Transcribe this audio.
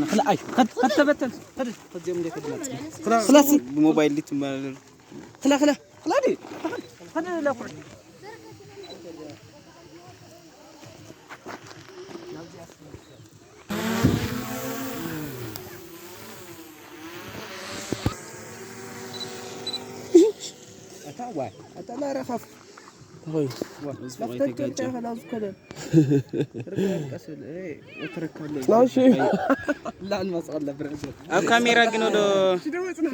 ክላ ኣይ ከድ ከድ ተበተን ከድ ከዚኦም እንደ ከድ ናጽ ክላ ብሞባይል ሊት ማለት ክላ ክላ ክላ ዲ ከድ ለኩ ኣታ ዋይ ኣታ ላረኻፍ ሆይ ላፍተን ጨርጫ ከላዙ ከለ ርግብ ቀስል እሬ ወትረካለ ናሺ ላን ማስቀለ ብርዕዘ ኣብ ካሜራ ግን ወዶ ሽደወጽና